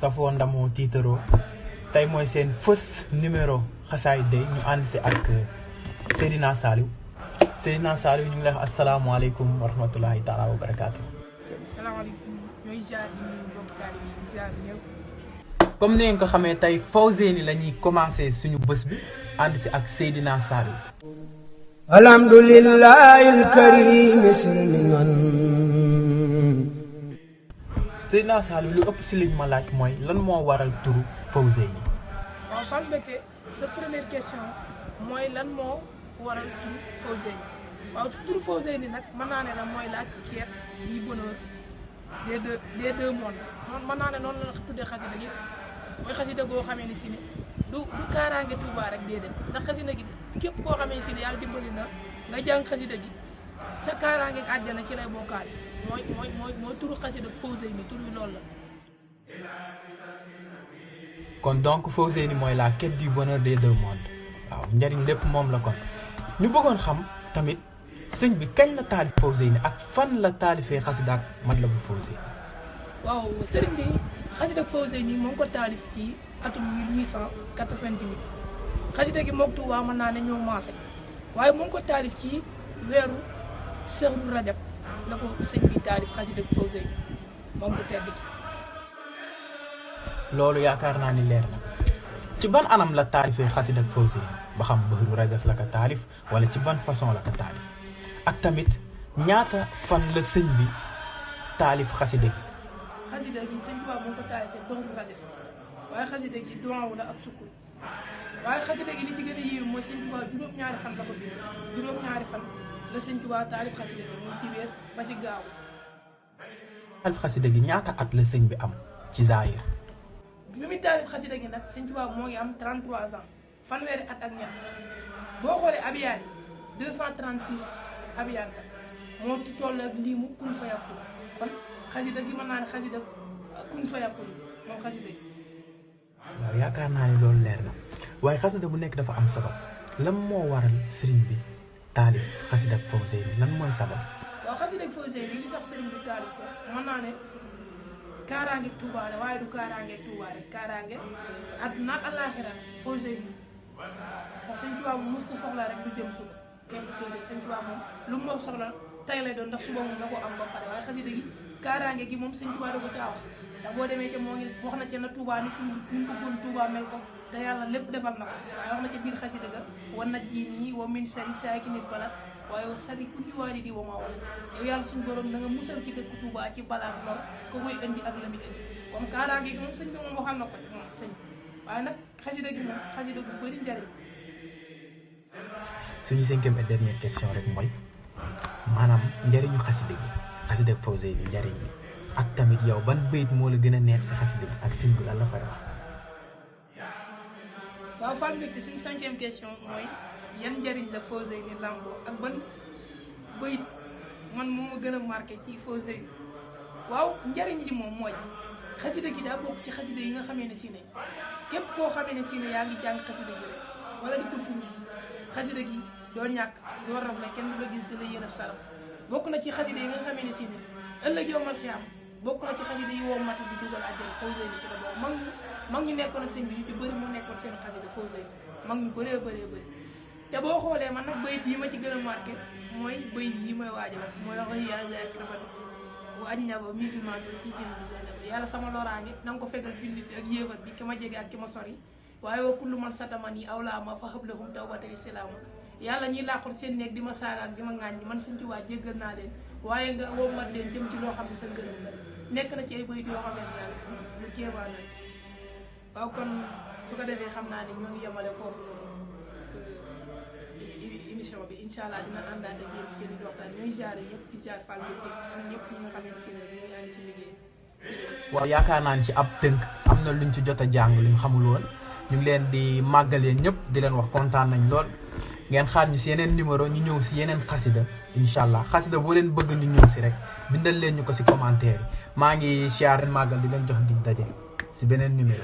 safoo ndamoo tiitaroo tey mooy seen fës numéro xasaay day ñu ànd si ak Seydina Saliou ñu ngi lay wax asalaamaaleykum wa rahmatulahi taala wa barakaatu. salaamaaleykum ñooy jaar ñu mbokk taalibe yi jaar ñëw. comme ni ngeen ko xamee tey Fawzeyni la ñuy commencé suñu bés bi ànd si ak Seydina Saliou. alhamdulillahil karim silmiman. Seydina Saliou lu ëpp si liñ ma laaj mooy lan moo waral turu Fawzeyni. waaw Fall Mbette sa première question mooy lan moo waral turu Fawzeyni waaw turu Fawzeyni nag mën naa ne la mooy la quête du bonheur des deux mondes mën naa ne noonu la tuddee xasida gi mooy xasida goo xamee ni si ne du kaaraange Touba rek déedéet ndax xasida gi képp koo xamee si ne yàlla dimbali na nga jàng xasida gi sa kaaraange ak àjjana ci lay bokkaale mooy turu xasida Fawzeyni tur bi loolu la. kon donc Fawzeyni mooy la quête du bonheur des deux mondes waaw njariñ lépp moom la kon ñu bëggoon xam tamit sëñ bi kañ la taalif Fawzeyni ak fan la taalifee xasida ak Matlabul Fawzeyni. waaw sëriñ bi xasida Fawzeyni moo ngi ko taalif ci atum 1888 xasida gi mook Tuubaa mën naa ne ñoo maase waaye moo ngi ko taalif ci weeru Seexul Rajab la ko sëñ bi taalif xasida Fawzeyni moom ko tedd ci. loolu yaakaar naa ni leer na ci ban anam la taalifee xasida Fawzeyni ba xam Bahru Rajas la ko taalif wala ci ban façon la ko taalif ak tamit ñaata fan la sëñ bi taalif xasida gi. xasida gi sëñ Tuubaa moo ko taalifee Bahru Rajas waaye xasida gi duwaaw la ak sukkur waaye xasida gi li ci gën a yéeme mooy sëñ Tuubaa juróom-ñaari fan la ko bind juróom-ñaari fan la sëñ Tuubaa taalif xasida gi muy dibéer ba ci gaaw. taalif xasida gi ñaata at la sëñ bi am ci zaahir. bi muy taalif xasida gi nag sëñ Tuubaa moo ngi am 33 ans fanweeri at ak ñett boo xoolee abiyaat yi 236 abiyaat la moo ci toll ak lii mu kun fa yàkkun kon xasida gi mën naa ne xasida kun fa yàkkun moom xasida gi. waaw yaakaar naa ne loolu leer na waaye xasida bu nekk dafa am sabab lan moo waral sëriñ bi taalif xasida ak Fawzeyni lan mooy sabab. waaw xasida ak Fawzeyni li tax sëriñ bi taalif ko mën naa ne kaaraange Touba la waaye du kaaraange Touba rek kaaraange àdduna ak àllaaxira Fawzeyni ndax sëñ Tuubaa moom mos na soxla rek du jëm suba kenn déedéet sëñ Tuubaa moom lu mu soxla tey lay doon ndax suba moom da koo am ba pare waaye xasida gi kaaraange gi moom sëñ Tuubaa da ko caa wax ndax boo demee ca moo ngi wax na ca na Touba ni si ñu bëggoon Touba mel ko te yàlla lépp defal na ko waaye wax na ca biir xasida ga wa najjinii wa min sharri saakinil balad waaye wa sharri kulli waalidin wa maa walad yow yàlla suñu borom na nga musal ci dëkk Touba ci balaa lor ko koy indi ak la muy indi comme kaaraange gi moom sëñ bi moom waxal na ko ci moom sëñ waaye nag xasida gi moom xasida gu bëri njariñ. suñu cinquième et dernière question rek mooy maanaam njariñu xasida gi xasida ak Fawzeyni njariñ bi ak tamit yow ban bayit moo la gën a neex si xasida gi ak sëñ bi lan la fay wax. waaw Fall Mbette suñu cinquième question mooy yan njariñ la Fawzeyni lamboo ak ban bayit man moo ma gën a marqué ci Fawzeyni waaw njariñ li moom mooy xasida gi daa bokk ci xasida yi nga xamee ne si ne képp koo xamee ne si ne yaa ngi jàng xasida gi rek wala di ko tuus xasida gi doo ñàkk doo rafle kenn du la gis da la yéen ab saraf bokk na ci xasida yi nga xamee ne si ne ëllëg yowmal xiyaam bokk na ci xasida yi woo matu di dugal àjjana Fawzeyni ci la bokk mag ñu nekkoon ak sëñ bi ñu ci bëri mu nekkoon seen xasida Fawzeyni mag ñu bëree bëri te boo xoolee man nag bayit yi ma ci gën a marqué mooy bayit yi may waaja mooy wax yaa zakriban wa ajnaba musulman bi kii jën bi zaynaba yàlla sama loraange na nga ko fegal jullit ak yéefar bi ki ma jege ak ki ma sori waaye wa kullu man sataman yi awlaa ma fa hablahum tawbatan islaama yàlla ñiy làqul seen néeg di ma saaga ak di ma ŋàññi man Sëñ Tuubaa jéggal naa leen waaye nga wommat leen jëm ci loo xam ne sa ngërëm la nekk na ci ay bayit yoo xam ne daal lu jéebaan la waaw kon bu ko defee xam naa ne ñoo ngi yemale foofu noonu émission bi incha allah dina àndaate ak yéen ci yéen waxtaan ñooy jaare ñëpp di jaar Fall Mbette ak ñëpp ñi nga xamante ne ñooy ànd ci liggéey. waaw yaakaar naa ni ci ab tënk am na luñ ci jot a jàng luñ xamul woon ñu ngi leen di màggal yéen ñëpp di leen wax kontaan nañ lool ngeen xaar ñu si yeneen numéro ñu ñëw si yeneen xasida incha allah xasida boo leen bëgg ñu ñëw si rek bindal leen ñu ko si commentaire yi maa ngi siyaar màggal di leen jox dig daje si beneen numéro.